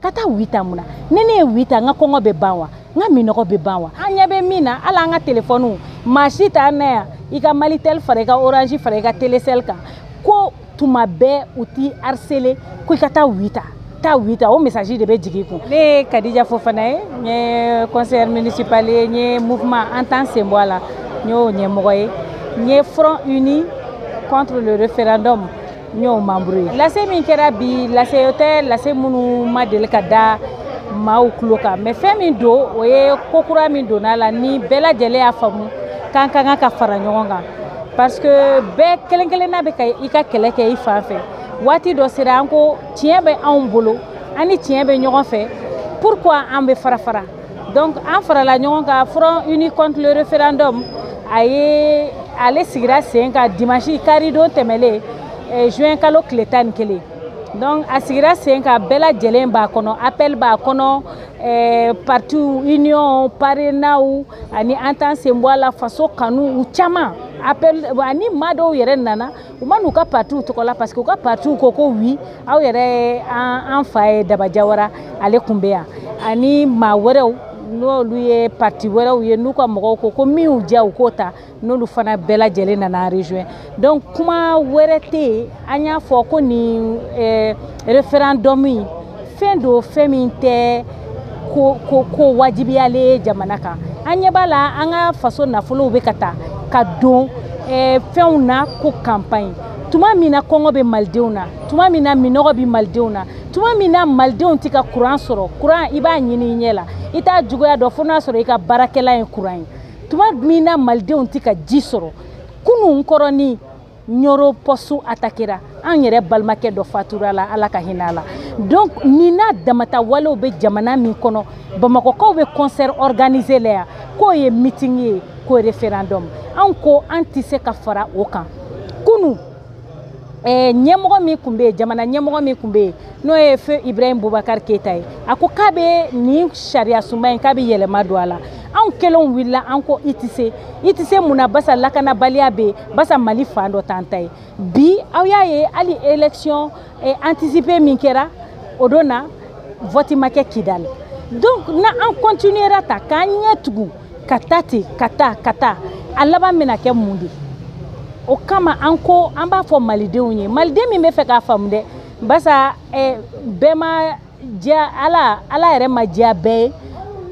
Ka taa oui ta mun na? Ni ne ye oui ta, n ka kɔngɔ bɛ ban wa? N ka minɔgɔ bɛ ban wa? An ɲɛ bɛ min na, hali an ka telefɔniw, maa si t'an na yan. I ka Malitel fara i ka Orange fara i ka Telecel kan, ko tuma bɛɛ u t'i harceler ko i ka taa oui ta, taa oui ta. O message de bɛ jigin i kun. Ne ye Kadija Fofana ye, n ye conseillère municipale ye, n ye mouvement An t'an sen bɔ a la, n y'o ɲɛmɔgɔ ye, n ye Front uni contre le référendum, n y'o membre ye. Lase min kɛra bi, lase o tɛ lase minnu ma deli ka da maaw tulo kan, mais fɛn min don, o ye ko kura min donna la ni bɛɛ lajɛlen y'a faamu k'an ka kan ka fara ɲɔgɔn kan, parce que bɛɛ kelen kelenna bɛ ka i ka kɛlɛ kɛ i fan fɛ. Waati dɔ sera, an ko tiɲɛ bɛ anw bolo, an ni tiɲɛ bɛ ɲɔgɔn fɛ, pourquoi an bɛ fara fara? Donc an farala ɲɔgɔn kan, Front uni contre le référendum. A ye ale sigira sen kan dimanche, karidon tɛmɛlen, juin kalo tile 11. Donc a sigira sen kan, bɛɛ lajɛlen b'a kɔnɔ, appel b'a kɔnɔ, parti, union, PARENAw ani An t'an sen bɔ a la, Faso kanu, u caman appel ani maa dɔw yɛrɛ nana, u ma n'u ka partiw tɔgɔ la, parce que u ka partiw ko ko oui. Aw yɛrɛ, an fa ye Daba Jawara, ale kun bɛ yan, ani maa wɛrɛw n'olu ye parti wɛrɛw ye, n'u ka mɔgɔw ko ko min y'u diya, u k'o ta, n'olu fana bɛɛ lajɛlen nana rejoint. Donc kuma wɛrɛ tɛ yen, an y'a fɔ ko nin référendum in, fɛn don, fɛn min tɛ ko ko ko wajibiyalen ye jamana kan. An ɲɛ b'a la, an ka faso nafolow bɛ ka taa ka don fɛnw na ko campagne, tuma min na kɔngɔ bɛ malidenw na, tuma min na minɔgɔ bɛ malidenw na, tuma min na malidenw tɛ ka kuran sɔrɔ. Kuran, i b'a ɲini i ɲɛ la, i t'a juguya dɔn fo n'a sɔrɔ i ka baarakɛla ye kuran ye. Tuma min na malidenw tɛ ka ji sɔrɔ, kunun kɔrɔ ni Ɲɔrɔ poste attaquera, an yɛrɛ balimakɛ dɔ fatura la, Ala ka hinɛ a la. Donc nin n'a damata walew bɛ jamana min kɔnɔ, Bamakɔkaw bɛ concert organiser la yan k'o ye meeting ye, ko référendum, anw ko an tɛ se ka fara o kan. Kunun ɲɛmɔgɔ min tun bɛ yen, jamana ɲɛmɔgɔ min tun bɛ yen, n'o ye feu Ibrahim Boubacar Keita ye, a ko k'a bɛ nin sariya sunba in, k'a bɛ yɛlɛma don a la. Anw kelenw wulila, an ko i tɛ se, i tɛ se mun na? Basa lakanabaliya bɛ yen, basa Mali fan dɔ t'an ta ye. Bi aw y'a ye, hali élection anticipée min kɛra o don na, vote ma kɛ Kidali. Donc na an continuera ta k'an ɲɛ tugu ka taa ten, ka taa ka taa, a laban bɛna kɛ mun de? O kama an ko an b'a fɔ malidenw ye, maliden min bɛ fɛ k'a faamu dɛ, basa bɛɛ ma diya Ala, Ala yɛrɛ ma diya bɛɛ ye,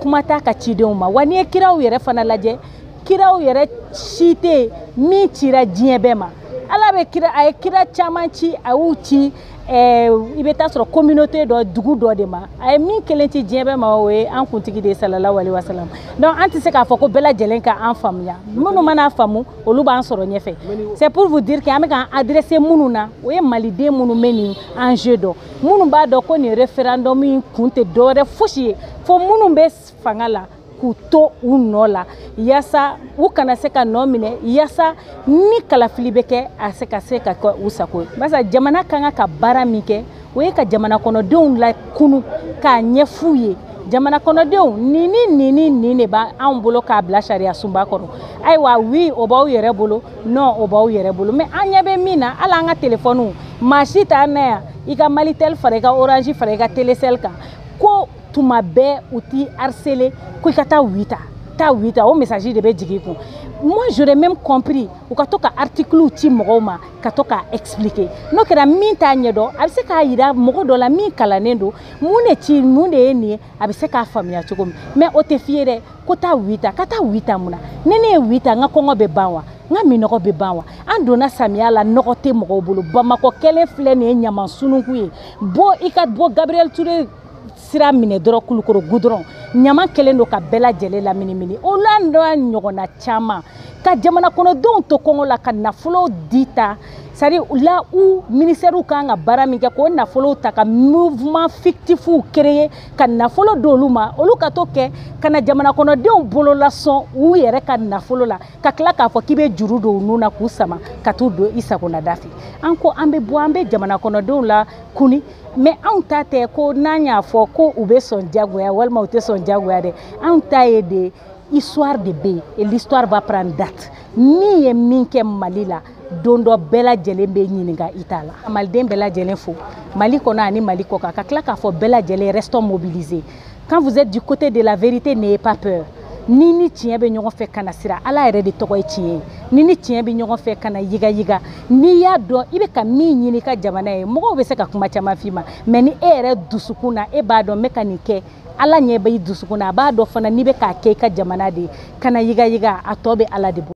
kuma t'a ka cidenw ma. Wa n'i ye kiraw yɛrɛ fana lajɛ, kiraw yɛrɛ si tɛ yen min cira diɲɛ bɛɛ ma. Ala bɛ kira, a ye kira caman ci, a y'u ci i bɛ taa sɔrɔ communauté dɔ, dugu dɔ de ma. A ye min kelen ci diɲɛ bɛɛ ma, o ye an kuntigi de ye, sallallahu alaihi wasallam. Donc an tɛ se k'a fɔ ko bɛɛ lajɛlen ka an faamuya. Minnu mana faamu, olu b'an sɔrɔ ɲɛfɛ. C'est pour vous dire que an bɛ k'an adresser minnu na, o ye maliden minnu bɛ nin enjeu dɔn, minnu b'a dɔn ko nin référendum in kun tɛ dɔwɛrɛ fosi ye fo minnu bɛ fanga la k'u to u nɔ la, yaasa u kana se ka nɔ minɛ, yaasa ni kalafili bɛ kɛ, a se ka se ka kɛ u sago ye. Barisa jamana ka kan ka baara min kɛ, o ye ka jamana kɔnɔdenw lakunu k'a ɲɛf'u ye: jamana kɔnɔdenw, nin ni nin ni nin de b'anw bolo k'a bila sariya sunba kɔnɔ. Ayiwa, oui, o b'aw yɛrɛ bolo, non, o b'aw yɛrɛ bolo. Mais an ɲɛ bɛ min na, hali an ka telefɔniw, maa si t'an na yan. I ka Malitel fara i ka Orange fara i ka Telecel kan, ko tuma bɛɛ u t'i harceler ko i ka taa oui ta, taa oui ta. O message de bɛ jigin i kun. Moi, j'aurais même compris u ka to ka articles ci mɔgɔw ma, ka to k'a expliquer. N'o kɛra, min t'a ɲɛdɔn, a bɛ se k'a yira mɔgɔ dɔ la min kalannen don, mun de ci, mun de ye nin ye, a bɛ se k'a faamuya cogo min. Mais o tɛ f'i ye dɛ, ko taa oui ta, ka taa oui ta mun na? Ni ne ye oui ta, n ka kɔngɔ bɛ ban wa? N ka minɔgɔ bɛ ban wa? An donna samiya la, nɔgɔ tɛ mɔgɔw bolo. Bamakɔ kɛlen filɛ nin ye ɲaman sununkun ye. Bɔ i ka bɔ Gabriel Touré sira minɛ dɔrɔn, Kulukoro goudron, ɲama kɛlen don ka bɛɛ lajɛlen laminimini. O la n'a ɲɔgɔnna caman, ka jamana kɔnɔdenw to kɔngɔ la, ka nafolo di ta, c'est à dire là où ministère kan ka baara min kɛ, k'o nafolo ta ka mouvement fictifw créer, ka nafolo d'olu ma, olu ka to kɛ ka na jamana kɔnɔdenw bololasɔn u yɛrɛ ka nafolo la, ka tila k'a fɔ k'i bɛ juru don u nun na k'u sama ka t'u don i sagonada fɛ. An ko an bɛ bɔ, an bɛ jamana kɔnɔdenw la kuni, mais anw ta tɛ ko n'an y'a fɔ ko u bɛ sɔn jagoya walima u tɛ sɔn jagoya dɛ. Anw ta ye de histoire de bɛ yen, et l'histoire va prendre date. Min ye min kɛ Mali la. Don dɔ bɛɛ lajɛlen bɛ ɲininka i t'a la. Maliden bɛɛ lajɛlen fo, Mali kɔnɔ ani Mali kɔ kan, ka tila k'a fɔ bɛɛ lajɛlen: restons mobilisés. Quand vous êtes du côté de la vérité, n'ayez pas peur. Ni ni tiɲɛ bɛ ɲɔgɔn fɛ, kana siran. Ala yɛrɛ de tɔgɔ ye tiɲɛ ye. Ni ni tiɲɛ bɛ ɲɔgɔn fɛ, kana yigayiga. N'i y'a dɔn i bɛ ka min ɲini i ka jamana ye, mɔgɔw bɛ se ka kuma caman f'i ma, mais ni e yɛrɛ dusukun na, e b'a dɔn n bɛ ka nin kɛ, Ala ɲɛ bɛ i dusukun na, a b'a dɔn fana n'i bɛ k'a kɛ i ka jamana de ye, kana yigayiga. A tɔ bɛ Ala de bolo.